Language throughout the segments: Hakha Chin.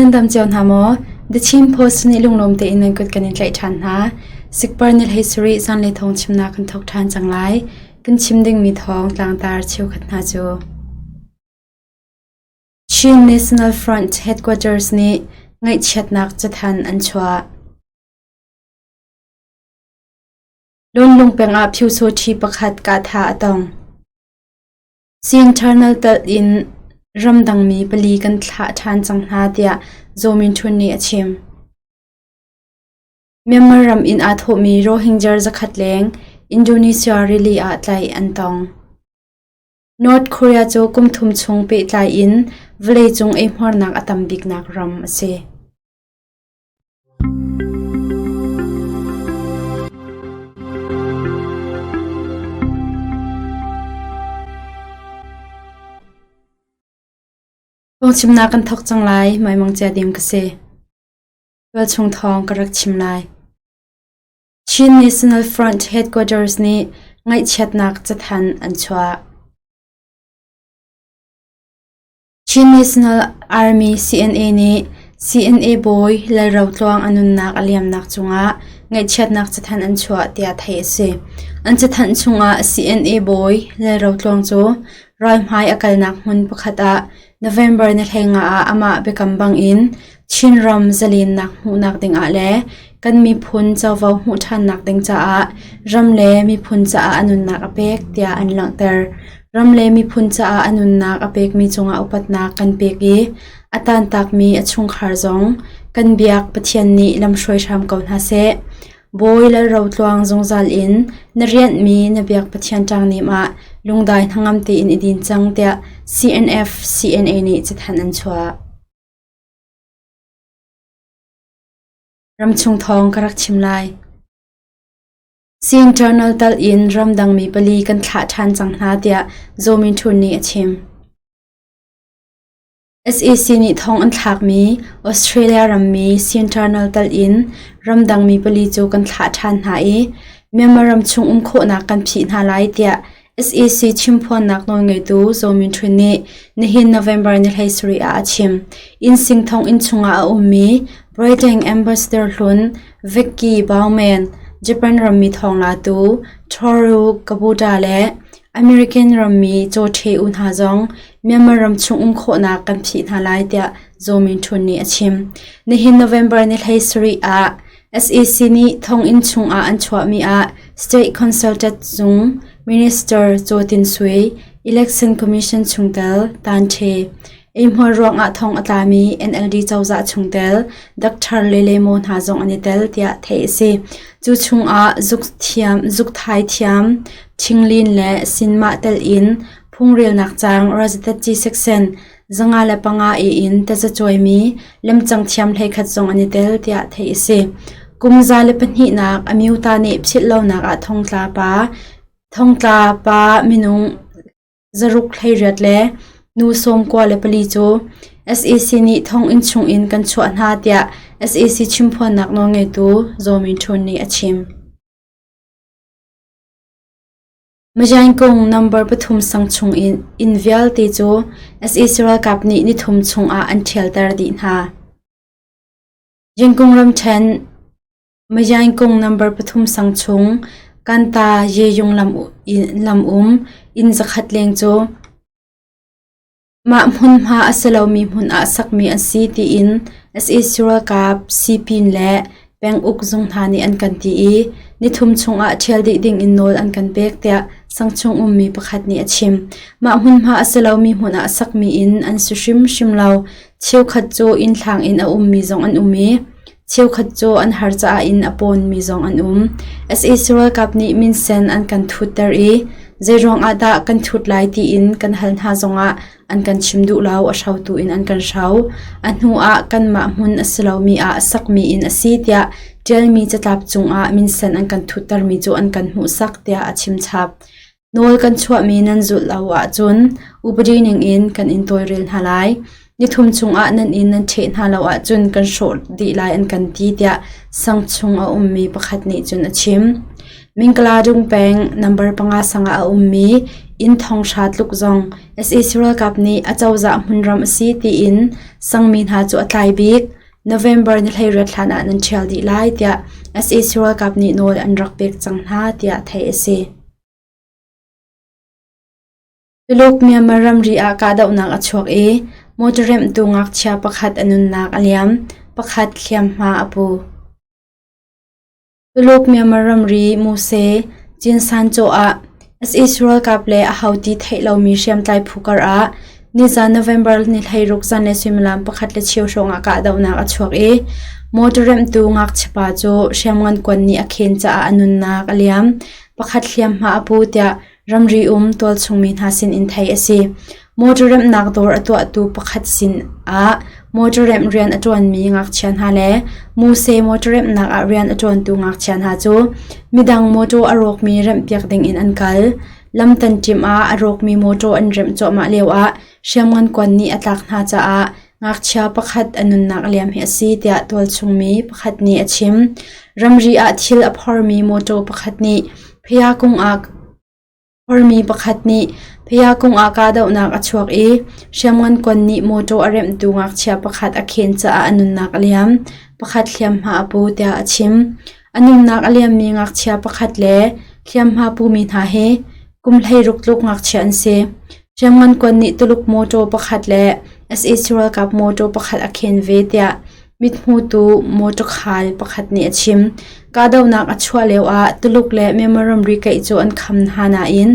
Nan dam cio hna maw? The Chin Post nih lunglawm tein nan kut kan in tlaih ṭhan hna. Sikpar ni hlei sarih zanlei thawng chimnak kan thawk ṭhan cang lai. Kan chim dingmi thawng tlangtar cheukhat hna cu. Chin National Front Headquarters nih ngaihchiatnak cathanh an chuah. Lawnlung peng ah Pyusawṭhi pakhat kahthah a tong. Internal telh in ramdangmi pali kan thlah ṭhan cang hna tiah Zaw Min Htun nih a chim. Myanmar ram in aa thawhmi Rohingya zakhat leng Indonesia rili ah tlaih an tong. North Korea cu kum thum chung pehtlai in vawleicung eihmuarnak a tam biknak ram a si. Phungchimnak kan thawk cang lai, Maimong cia dim ka si. Tualchung thawng ka rak chim lai. Chin National Front Headquarters nih ngaihchiatnak cathanh an chuah. Chin National Army CNA nih CNA bawi Lalro Tluang a nunnak a liamnak cungah ngaihchiatnak cathanh an chuah tiah theih a si. An cathanh chungah CNA bawi Lalro Tluang cu ralhmai a kalnak hmun pakhat ah November ni 15 ah amah biakam bangin Chinram zalennak hmuhnak dingah le kan miphun covo hmuh ṭhannak ding caah ram le miphun caah a nunnak a pek tiah an langhter. Ram le miphun caah a nunnak a pekmi cungah upatnak kan pek i a tantakmi a chungkhar zong kan biak Pathian nih lamhruai hram ko hna seh. Bawi Lalrotluang zungzal in na rianhmi na biak Pathian ṭangnem ah lungdai hnangam tein i din cang tiah CNF CNA nih cathanh an chuah. Ramchung thawng ka rak chim lai. Internal tal in ramdangmi pali kan thlah ṭhan cang hna tiah Zaw Min Htun nih a chim. SAC nih thong an thlakmi Australia rammi Internal tal in ramdangmi pali cu kan thlah ṭhan hna i Myanmar ram chung um khawhnak kan phih hna lai tiah SAC chimphuannak nawlngeitu Zaw Min Htun nih nihin November ni 17 ah a chim. Inn sing thonginn chungah a ummi Britain Ambassador hlun Vicky Bowman, Japan rammi thawnglatu Toru Kubota le American rammi Chaw Htwe U hna zong Myanmar ram chung um khawhnak kan phih hna lai tiah Zaw Min Htun nih a chim. Nihin November ni 17 ah SAC nih thonginn chungah an chuahmi ah State Consultant Zung Minister Chaw Tin Sui, Election Commission chungtel Tan Htwe, eihmuar ruangah thong a tlami NLD cozah chungtel Dr. Lele Maw hna zong an i tel tiah theih a si. Cu chungah zukthai thiam, Thinglin le Sinmah tel in phungrelnak caang Rajatatci Section 505 e in tazacuaimi lemcang thiam hleikhat zong an i tel tiah theih a si. Kum 102nak Amyota nih philh lonak ah thongtla pa minung 618 le nu 94 cu SAC nih thonginn chungin kan chuah hna tiah SAC chimphuannak nawlngeitu Zaw Min Htun nih a chim. Majaingkung number pathum sang chung inn vialte cu sac ralkap nih nithum chungah an ṭhialter dih hna. Yingkung ramṭhen Majaingkung number pathum sang chung Kanta Yeyung lam um inn zakhat leng cu Mah hmunhma a si lomi hmun ah sakmi an si tiin sac ralkap, sipin le penguk zung hna nih an kan ti i nithum chungah ṭhial dih dingin nawl an kan pek tiah sangchung ummi pakhat nih a chim. Mah hmunhma a si lomi hmun ah sakmi inn an si hrimhrim lo. Cheukhat cu inn hlang in a ummi zong an um i cheukhat cu an har caah inn a pawnmi zong an um. Sac ralkap nih minsen an kan thutter i zeiruang ah dah kan thut lai tiin kan hal hna zongah an kan chim duh lo, a hrotu in an kan hro. A hnu ah kanmah hmun a si lomi ah sakmi inn a si tiah ṭialmi catlap cungah minsen an kan thuttermi cu an kan hmuhsak tiah a chim chap. Nawl kan chuahmi nan zulh lo ahcun upadi ningin kan in tawlrel hna lai. Nithum chungah nan inn nan ṭheh hna lo ahcun kan hrawh dih lai an kan ti tiah sang chung a ummi pakhat nih cun a chim. Mingkaladung peng number 5 sang ah a ummi inn thonghra tluk zong sac ralkap nih acozah hmunram a si tiin sangmi hna cu a tlai bik. November ni 18 hlan ah nan ṭhial dih lai tiah sac ralkap nih nawl an rak pek cang hna tiah theih a si. Tuluk Myanmar ramri ah kahdohnak a chuak i motor remhtu ngakchia pakhat a nunnak a liam, pakhat hliamhma a pu. Tuluk Myanmar ramri Muse Cinsancaw ah sac ralkap le aho ti theih lomi hriamtlai phu kar ah nizan November ni 16 zanlei suimilam 1:15 hrawng ah kahdohnak a chuak i motor remhtu ngakchia pa cu hriamngan kuan nih a khen caah a nunnak a liam, pakhat hliamhma a pu tiah ramri um tualchungmi hna sinin theih a si. Motor remhnak dawr a tuahtu pakhat sin ah motor remh rian a ṭuanmi ngakchia hna le Muse motor remhnak ah rian a ṭuantu ngakchia hna cu midang motor a rawkmi remhpiak dingin an kal. Lam tanṭim ah a rawkmi motor an remh cuahmah lioah hriamngan kuan nih a tlak hna caah ngakchia pakhat a nunnak a liam hi a si tiah tualchungmi pakhat nih a chim. Ramri ah thil a phormi motor pakhat nih Phayakung ah phormi pakhat nih Phayakung ah kahdohnak a chuak i hriamngan kuan nih mawṭaw a remhtu ngakchia pakhat a khen caah a nunnak a liam. Pakhat hliamhma a pu tiah a chim. A nunnak a liammi ngakchia pakhat le hliamhma pumi hna hi kum 16 tluk ngakchia an si. Hriamngan kuan nih Tuluk mawṭaw pakhat le sac ralkap mawṭaw pakhat a khen ve tiah Mithmutu mawṭaw khal pakhat nih a chim. Kahdohnak a chuah lioah Tuluk le Myanmar ramri keih cu an kham hna nain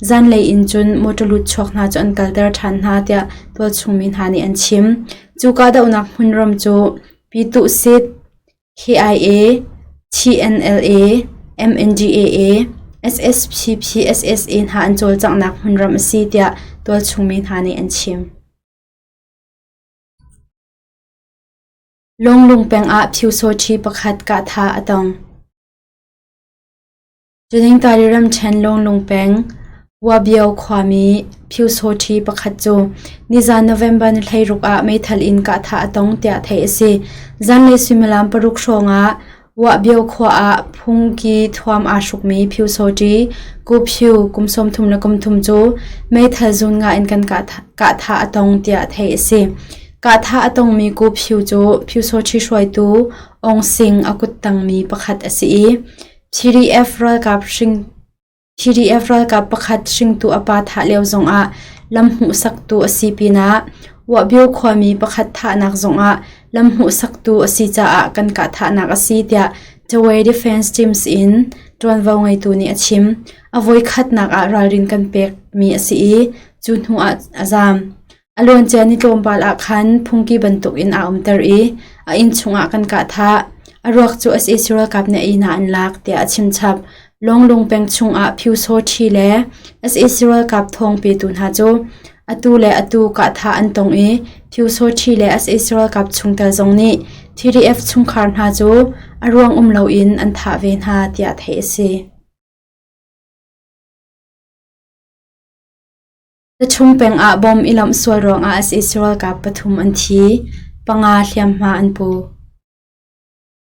zanlei in cun mawṭaw lutchuak hna cu an kalter ṭhan hna tiah tualchungmi hna nih an chim. Cu kahdohnak hmunram cu Pyituhsit, KIA, TNLA, MNDAA, SSPP, SSA hna an cawlcanghnak hmunram a si tiah tualchungmi hna nih an chim. Lawnglung peng ah Pyusawṭhi pakhat kahthah a tong. Taningtari ramṭhen Lawnglung peng Wabio khuami Pyusawṭhi pakhat cu nizan November ni 16 ah meithal in kahthah a tong tiah theih a si. Zanlei suimilam 6 hrawng ah Wahbio khua ah phungki thuam aa hrukmi Pyusawṭi Ku Phyu kum 33 cu meithal zun nga in kan kahthah a tong tiah theih a si. Kahthah a tongmi Ku Phyu cu Pyusawṭhi hruaitu Aung Sing a kuttangmi pakhat a si i PDF ralkap hring PDF ralkap pakhat hringtu a pa thah lio zongah lam hmuhsaktu a si pinah Wahbio khuami pakhat thahnak zongah lam hmuhsaktu a si caah kan kahthahnak a si tiah Dawei Defense Teams in ṭuanvo ngeitu nih a chim. A voikhatnak ah ralrin kan pekmi a si i cu hnu ah a zaam. A luancia ni tlawmpal ah khan phungki bantukin aa umter i a inn chungah kan kah thah. A ruak cu sac ralkap nih a inn ah an lak, tiah a chimchap. Lawnglung peng chungah Pyusawṭhi le sac ralkap thawng petu hna cu atu le atu kahthah an tong i Pyusawṭhi le sac ralkap chungtel zong nih PDF chungkhar hna cu a ruang um loin an thah ve hna, tiah theih a si. Tachung peng ah bomb i lamh sual ruangah sac ralkap pathum an thi, panga hliamhma an pu.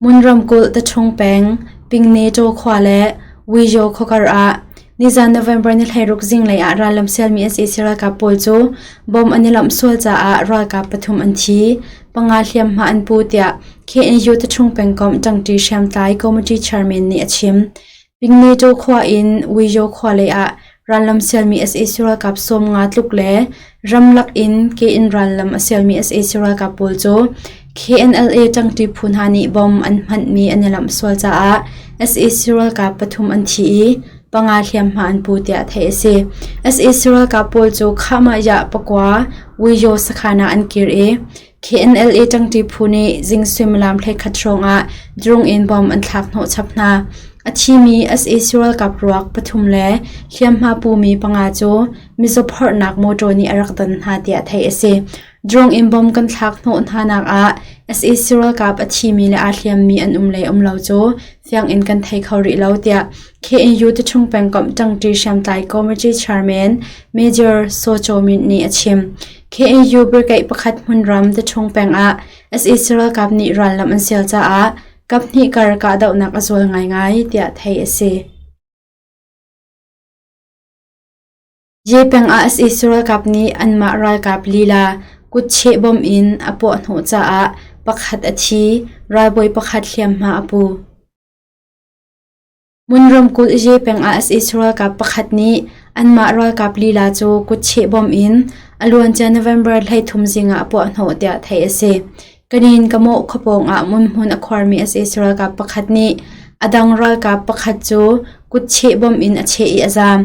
Mun ramkulh Tachung peng Pingneṭaw khua le Wijaw khuakar ah nizan November ni 16 zinglei ah rallam sialmi sac ralkap pawl cu bomb an i lamh sual caah ralkap pathum an thi, panga hliamhma an pu tiah KNU Tachung pengkomh ṭangṭi hriamtlai committee chairman nih a chim. Pingneṭaw khua in Wijaw khua lei ah rallam sialmi sac ralkap 50 tluk le ramlak in ke in rallam a sialmi sac ralkap pawl cu KNLA ṭangṭi phu hna nih bomb an hmanhmi an i lamh sual caah sac ralkap pathum an thi i panga hliamhma an pu tiah theih a si. Sac ralkap pawl cu Khahmah-yah pakua Wijaw sakhan ah an kir i KNLA ṭangṭi phu nih zing suimilam 11 hrawngah drone in bomb an thlak hnawh chap hna. A thimi sac ralkap ruak pathum le hliamhma pumi panga cu mizaw phorhnak mawṭaw nih a rak don hna tiah theih a si. Drone in bomb kan thlak hnawh hnanak ah sac ralkap a thimi le aa hliammi an um le um lo cu fiang in kan thei kho rih lo tiah KNU Tachung pengkomh ṭangṭi hriamtlai committee chairman Major Saw Kyaw Myint nih a chim. KNU brigade pakhat hmunram Tachung peng ah sac ralkap nih rallam an sial caah kaphnih kar kahdohnak a zual ngaingai tiah theih a si. Ye peng ah sac ralkap nih anmah ralkap lila kutcheh bom in a puahhnawh caah pakhat a thi, ralbawi pakhat hliamhma a pu. Mun ramkulh Ye peng ah sac ralkap pakhat nih anmah ralkap lila cu kutcheh bom in a luancia November 13 zing ah a puahhnawh tiah theih a si. Kanin Kamawh khuapawng ah hmunhmun a khuarmi sac ralkap pakhat nih a dang ralkap pakhat cu kutcheh bom in a cheh i a zaam.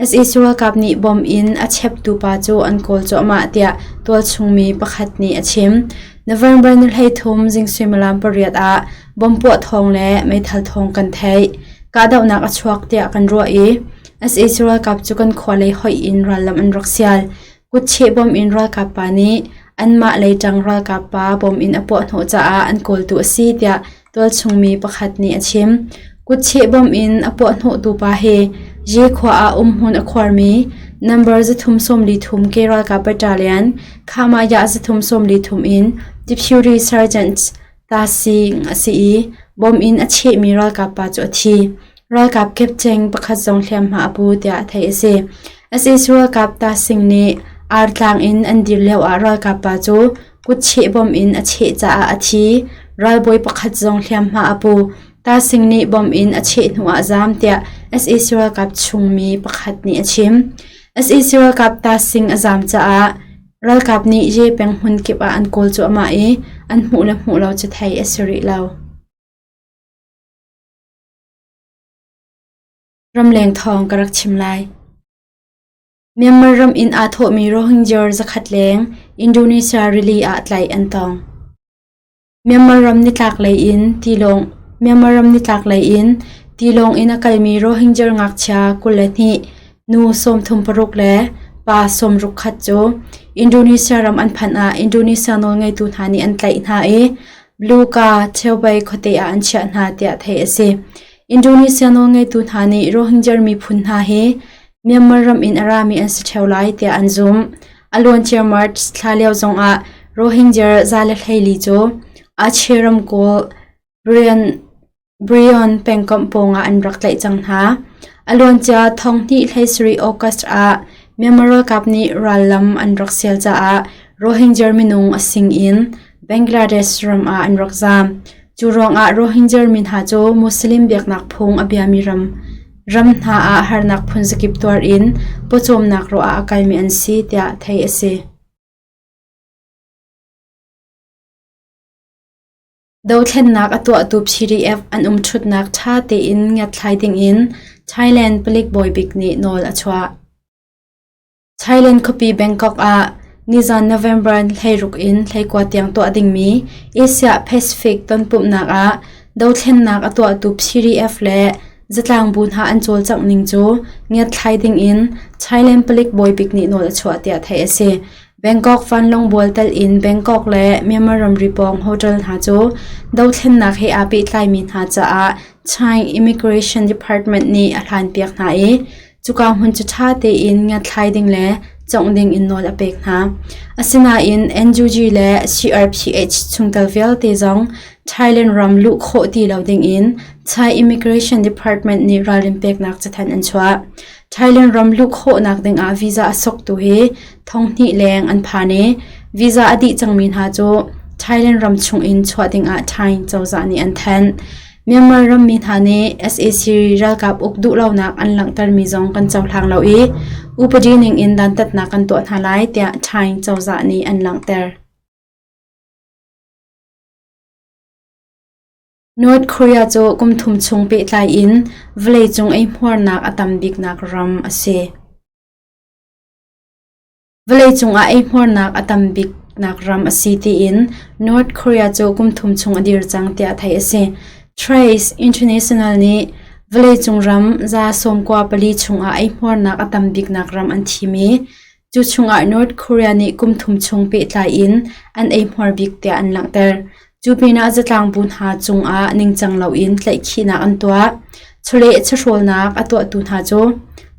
Sac ralkap nih bom in a cheptu pa cu an kawl cuahmah tiah tualchung mi pakhat nih a chim. November ni 13 zing suimilam 8 ah Bomb puah thawng le meithal thawng kan theih. Kahdohnak a chuak tiah kan ruah i sac ralkap cu kan khua lei hoih in rallam an rak sial. Kutcheh bom in ralkap pa nih anmah lei ṭang ralkap pa bom in a puahhnawh caah an kawltu a si tiah tualchung mi pakhat nih a chim. Kutcheh bom in a puahhnawhtu pa hi Ye khua ah umhmun a khuarmi number 343 ke ralkap battalion Khamaya 343 in Deputy Sergeant Tasing a si i bom in a chehmi ralkap pa cu a thi. Ralkap captain pakhat zong hliamhma a pu tiah theih a si. Sac ralkap Tasing nih artlang in an dir lioah ralkap pa cu kutcheh bom in a cheh caah a thi. Ralbawi pakhat zong hliamhma a pu. Tasing nih bom in a cheh hnuah a zaam tiah sac ralkap chungmi pakhat nih a chim. Sac ralkap Tasing a zaam caah Ralkap nih Ye peng hmun kip ah an kawl cuahmah i an hmuh le hmuh lo cu theih a si rih lo. Ramleng thawng ka rak chim lai. Myanmar ram in aa thawhmi Rohingya zakhat leng Indonesia rili ah tlaih an tong. Myanmar ram nitlaklei in tilawng Myanmar ram nitlaklei in tilawng in a kalmi Rohingya ngakchia 22, nu 36 le pa 61 cu Indonesia ram an phanh ah Indonesia nawlngeitu hna nih an tlaih hna i Bluka Cheobei khuate ah an chiah hna tiah theih a si. Indonesia nawlngeitu hna nih Rohingya miphun hna hi Myanmar ram in a rami an si ṭheo lai tiah an zumh. A luancia March thla lio zongah Rohingya 114 cu Aceh ramkulh Brion pengkomh pawngah an rak tlaih cang hna. A luancia thonghnih 17 August ah Myanmar ralkap nih rallam an rak sial caah Rohingya minung a sing in Bangladesh ram ah an rak zaam. Cu ruangah Rohingya mi hna cu Muslim biaknak phung a biami ram ram hna ah harnak phunzakip tuar in pawcawmnak ruah ah a kalmi an si tiah theih a si. Dothlennak a tuahtu PDF an umṭhutnak ṭha tein ngiatthlai dingin Thailand palik bawibik nih nawl a chuah. Thailand khuapi Bangkok ah nizan November 16 in 19 tiang tuah dingmi Asia Pacific tonpumhnak ah dothlennak a tuahtu PDF le zatlangbu hna an cawlcangh ning cu ngiatthlai dingin Thailand palik bawibik nih nawl a chuah tiah theih a si. Bangkok vanlawng bual telh in Bangkok le Myanmar ramri pawng hotel hna cu dothlennak he aa pehtlaimi hna caah Thai Immigration Department nih a hlanpiak hna i Cuka hmun cu ṭha tein ngiatthlai ding le cawngh ding in nawl a pek hna. Asinain NUG le CRPH chungtel vialte zong Thailand ram luh khawh ti lo ding in Thai Immigration Department nih ralrin peknak cathanh an chuah. Thailand ram luh khawhnak ding ah visa a soktu hi thonghnih leng an phan i visa a dih cangmi hna cu Thailand ram chung in chuah ding ah Thai cozah nih an thanh. Myanmar rammi hna nih sac ralkap uk duhlonak an langhtermi zong kan cohlang lo i upadi ning in dantatnak kan tuah hna lai tiah Thai cozah nih an langhter. North Korea cu kum thum chung pehtlai in vawleicung eihmuarnak a tam biknak ram a si. Vawleicung ah eihmuarnak a tam biknak ram a si tiin North Korea cu kum thum chung a dir cang tiah theih a si. Trace International nih vawleicung ram 94 chungah eihmuarnak a tam biknak ram an thim i cu chungah North Korea nih kum thum chung pehtlai in an eihmuar bik tiah an langhter. Cu pinah zatlangbu hna cungah ningcang loin tlaihkhihnak an tuah. Chawleh chawhrawlnak a tuahtu hna cu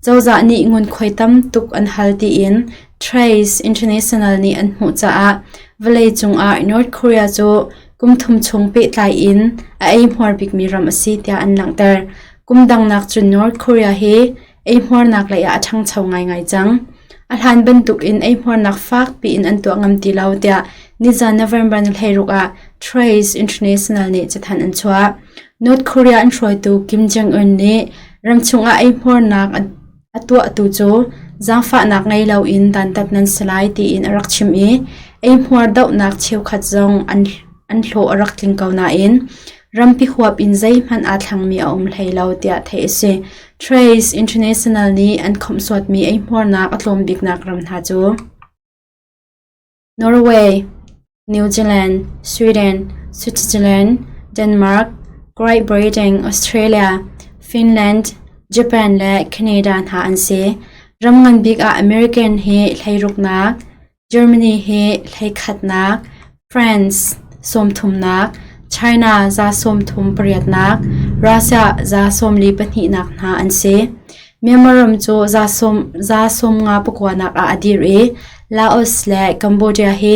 cozah nih ngunkhuai tam tuk an hal tiin Trace International nih an hmuh caah vawleicung ah North Korea cu kum thum chung pehtlai in a eihmuar bikmi ram a si tiah an langhter. Kum dangnak cun North Korea hi Eihmuarnak lei ah a ṭhangcho ngaingai cang. A hlan bantukin eihmuarnak fakpi in an tuah ngam ti lo tiah nizan November ni 16 ah Trace International nih cathanh an chuah. North Korea an hruaitu Kim Jong-un nih ramchung ah eihmuarnak a tuahtu cu zaangfahnak ngei loin dantat nan si lai tiin a rak chim i eihmuar dohnak cheukhat zong an an hlawh a rak tling ko nain rampi huap in zeihmanh aa thlangmi a um hlei lo tiah theih a si. Trace International nih an khawmhsuatmi eihmuarnak a tlawm biknak ram hna cu Norway, New Zealand, Sweden, Switzerland, Denmark, Great Britain, Australia, Finland, Japan le Canada hna an si. Ram ngan bik ah American hi hleiruknak, Germany hi hleikhatnak, France sawmthumnak, China 38nak, Russia 42nak hna an si. Myanmar ram cu 59 nak ah a dir i Laos le Cambodia hi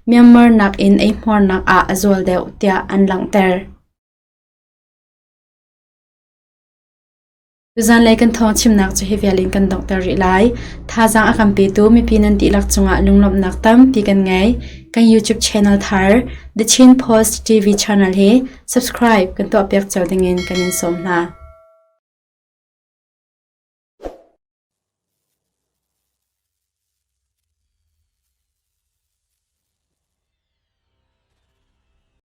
Myanmar nakin eihmuarnak ah a zual deuh tiah an langhter. Tuzanlei kan thawng chimnak cu hi vial in kan donghter rih lai. Thazaang a kan petu mipi nan dihlak cungah lunglawmhnak tampi kan ngei. Kan YouTube channel thar The Chin Post TV channel hi subscribe kan tuahpiak cio dingin kan in sawm hna.